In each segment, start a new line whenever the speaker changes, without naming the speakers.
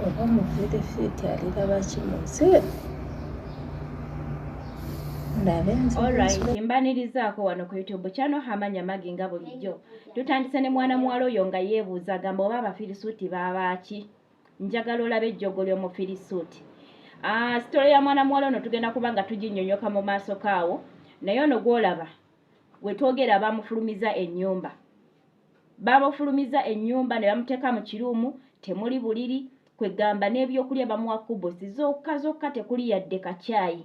Oba omufirifiti aliraba ki mu nsi eno? Ndabe nze
Alright, mbanirizaako wano ku YouTube channel Amanya Magi nga bulijjo. Tutandise ne mwana muwala oyo nga yeebuuza agamba oba Abafirisuuti baabaaki. Njagala olabe ejjoogo ly'Omufirisuuti. Ah, sitole ya mwana muwala ono tugenda kuba nga tuginnyonnyoka mu maaso kaawo, naye ono gw'olaba we twogera bamufulumiza ennyumba. Baamufulumiza ennyumba ne bamuteeka mu kiruumu, temuli buliri, kwegamba n'ebyokulya bamuwa kubusi zokka zokka tekuli yadde kacaayi.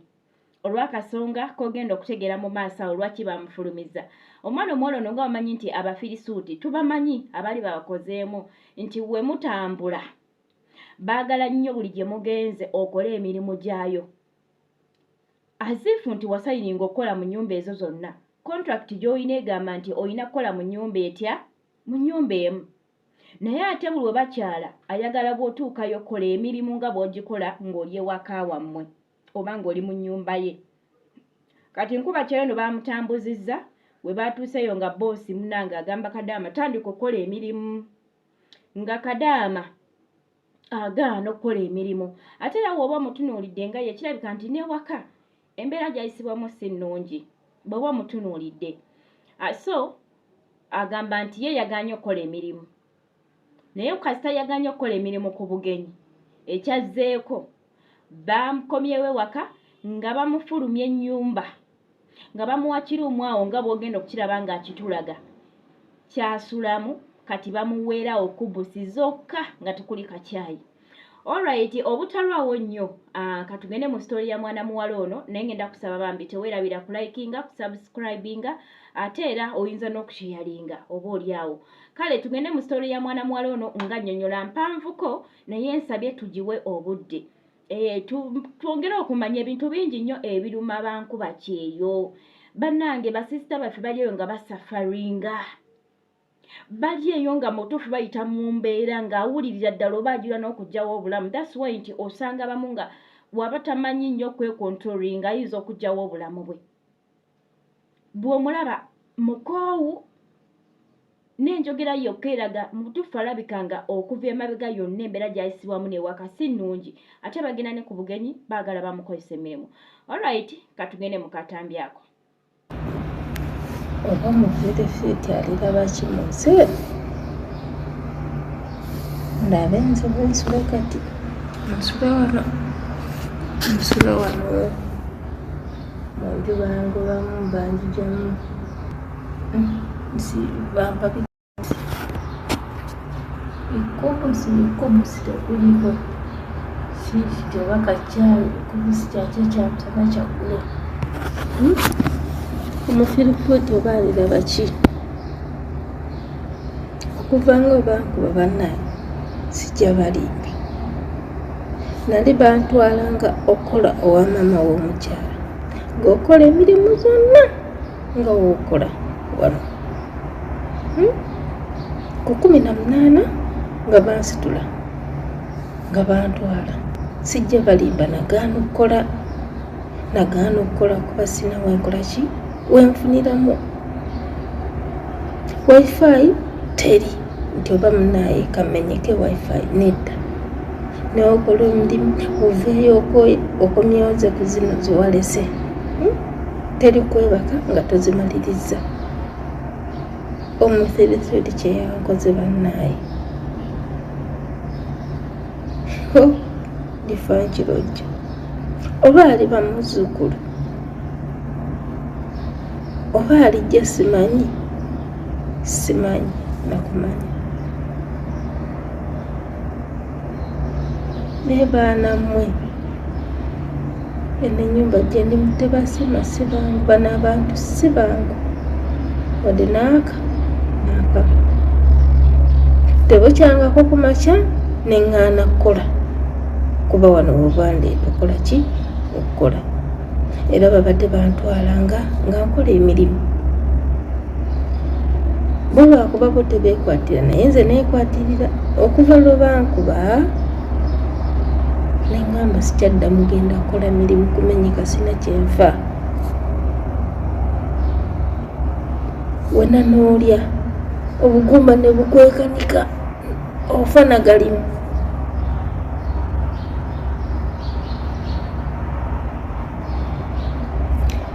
Olw'akasonga k'ogenda okutegeera mu maaso awo lwaki baamufulumiza. Omwana omuwala ono nga bamanyi nti Abafirisuuti tubamanyi abaali babakozeemu nti we mutambula baagala nnyo buli gye mugenze okole emirimu gyayo. As if nti wasayininga okukola mu nnyumba ezo zonna. Contract gy'olina egamba nti olina kukola mu nnyumba etya? Mu nnyumba emu. Naye ate buli we bakyala ayagala bw'otuukayo kola emirimu nga bw'ogikola ng'oli ewaka wammwe oba ng'oli mu nnyumba ye. Kati nkuba kyeyo no baamutambuzizza we baatuuseeyo nga bboosi munnange agamba Kadaama tandika okukola emirimu nga Kadaama agaana okukola emirimu ate era woba omutunuulidde nga ye kirabika nti newaka embeera gyayisibwamu si nnungi bw'oba omutunuulidde ah, so agamba nti ye yagaanye okukola emirimu naye kasita yagaanye okukola emirimu ku bugenyi ekyazzeeko bamukomyewo ewaka nga bamufulumya ennyumba nga bamuwa kiruumu awo nga bw'ogenda okukiraba ng'akitulaga kyasulamu kati bamuweerawo kubusi zokka nga tekuli kakyayi Alright, obutalwawo nnyo uh, katugende mu story ya mwana muwala ono naye ngenda kusaba bambi teweerabira kulikinga kusubscribinga ate era oyinza n'okusheyalinga oba oli awo kale tugende mu story ya mwana muwala ono nga nnyonyola mpanvuko naye nsabye tugiwe obudde Eh, twongere okumanya ebintu bingi nnyo ebiruma bankuba kyeyo bannange basisita baffe bali eyo nga basafaringa bali eyo nga mutuufu bayita mu mbeera ng'awulirira ddala oba ajula n'okugyawo obulamu thats why nti osanga abamu nga waba tamanyi nnyo kwekontrolinga ayinza okugyawo obulamu bwe bw'omulaba mukoowu n'enjogera yokka eraga mu butuufu alabika nga okuva emabega yonna embeera gy'ayisibwamu n'ewaka si nnungi ate bagenda ne ku bugenyi baagala bamukozesa emirimu alright katugende mu katambi ako
Oba omufirifiti aliraba ki mu nsi eno? Ndabe nze bwe nsula kati nsula wano nsula wano mu nju bangobamu banjijamu nsi bampa Ekubusi ekubusi tekuliko sisiti oba kacaayi ekubusi kyakyo kyamusana kyaggulo hmm? Omufirifuuti oba aliraba ki okuva nga obankuba bannange sijja balimba nali bantwalanga okukola owa maama w'omukyala ng'okola emirimu gyonna nga wokola wano hmm? Ku 18 nga bansitula nga bantwala sijja balimba nagaana okukola nagaana okukola kuba sina wenkola ki wenfuniramu wifi teri nti oba munaye kamenyeke wifi nedda neokola omulimu oveeyo okoye okomyewo ze ku zino zewalese hmm? Teri kwebaka nga tozimalirizza omuthirithiri kyeyankoze bannaaye ndifankirojja oba aliba muzzukulu oba alijja simanyi simanyi nakumanya Naye baana mmwe eno ennyumba gyendimu tebasiima si bangu bano abantu si bangu wadde naaka naaka tebukyangako ku makya ne ŋŋaana kukola kuba wano webandeeta okola ki okukola era babadde bantwala nga nga nkola emirimu bo lwakuba bo tebeekwatira naye nze neekwatirira okuva lwe bankuba neŋŋamba sikyaddamu genda kukola mirimu kumenyeka sina kyenfa wena n'olya obugumba ne bukwekanika ofa nagalimu.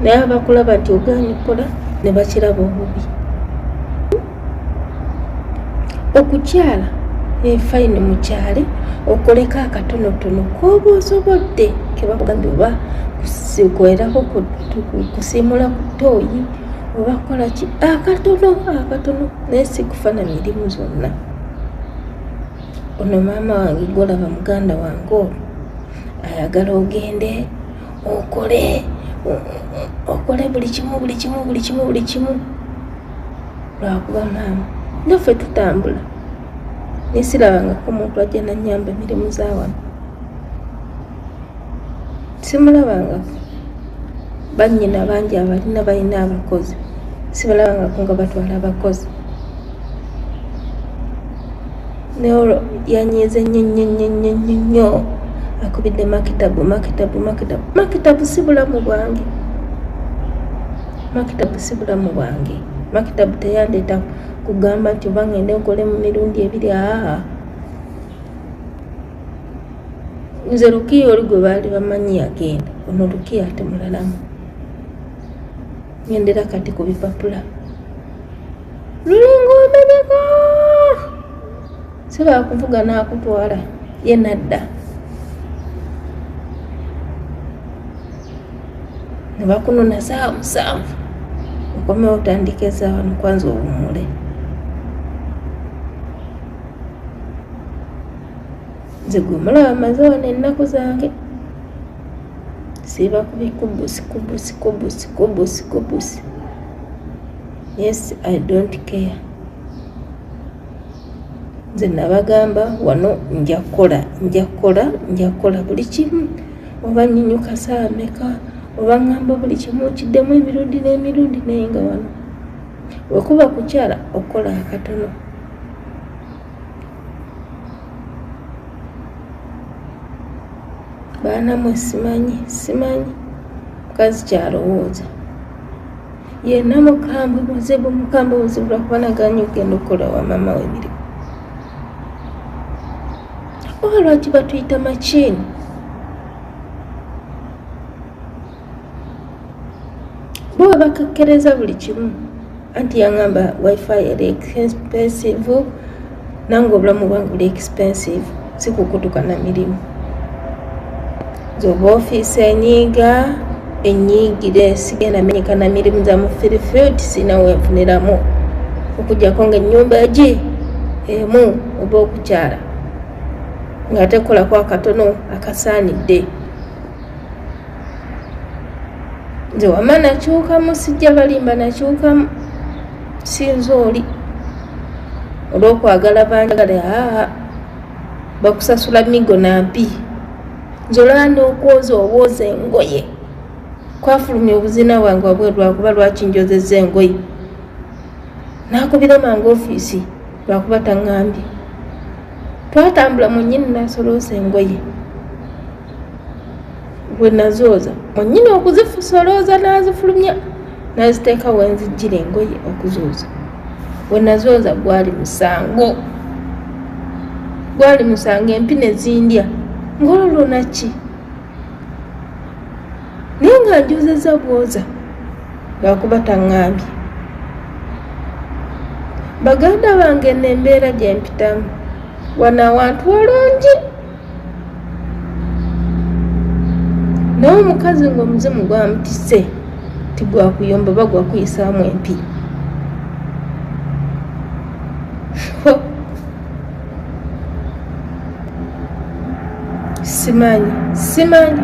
Naye abakulaba nti ogaanye okukola ne bakiraba obubi. Okukyala efayini mukyale okoleko akatonotono k'oba osobodde ke bakugambye, oba kwerako kusiimula ku ttooyi oba kukola ki, akatono akatono, naye si kufa na mirimu zonna. Ono maama wange gw'olaba muganda wange ono ayagala ogende okole okole buli kimu buli kimu buli kimu buli kimu, lwakuba maama naffe tutambula naye sirabangako omuntu ajja nannyamba emirimu za wano, simulabangako. Bannyina bangi abalina balina abakozi, sibalabangako nga batwala abakozi. Naye olwo yanyiize nnyo nnyo nnyo nnyo nnyo nnyo, akubidde makitabu makitabu makitabu makitabu. Si bulamu bwange makitabu, si bulamu bwange makitabu. Teyandeeta kugamba nti oba ngende nkole mu mirundi ebiri. Aa, nze Lukiya oli gwe baali bamanyi yagenda, ono Lukiya ate mulalamu. Ngendera kati ku bipapula lulinga omenyeka, si bakuvuga n'akutwala ye nadda ne bakunona saawa 7, okomewo otandika ezaawa nokwanza owummule. Nze gwe mulaba maze wano ennaku zange siiba ku bikubusi kubusi kubusi kubusi kubusi. Yes, I don't care. Nze nabagamba wano nja kukola, nja kukola, nja kukola buli kimu, oba nyinyuka saawa meka, oba ŋŋamba buli kimu kiddemu emirundi n'emirundi. Naye nga wano wekuba kukyala okukola akatono. Baana mwe, simanyi simanyi mukazi kyalowooza yenna mukambwe muzibu, mukambwe muzibu, lwakuba naganye okugenda okukola wa maama we emirimu. Oba lwaki batuyita machine? Bo bakekkereza buli kimu. Anti yaŋŋamba wifi eri expensive, nange obulamu bwange buli expensive, si kukutuka na mirimu. Nze oba ofiisi enyiiga enyiigire, sigenda menyeka na mirimu za mufirifiriti, sirina wenfuniramu okuggyako nga ennyumba egi emu oba okukyala ng'ate kolako akatono akasaanidde. Nze wama nakyukamu, sijja balimba, nakyukamu. Sinza oli olw'okwagala banjagala. Aa, bakusasula migo nampi. Nze olaba n'okwoza obwoza engoye kwafulumya obuzina bwange wabweru, lwakuba lwaki njozezza engoye, nakubira mangu ofiisi, lwakuba taŋŋambye. Twatambula mwennyini nasoloosa engoye, bwe nazooza mwennyini okuzisolooza n'azifulumya n'aziteeka wenzijjira engoye okuzooza. Bwe nazooza gwali musango, gwali musango, empi ne zindya ng'olwo lwonaki, naye nga njozezza bwoza, lwakuba taŋŋambye. Baganda bange, nno embeera gye mpitamu wano awantu walungi, naye omukazi ng'omuzimu gwamutise tigwakuyomba oba gwakuyisaamu empi. Simanyi simanyi.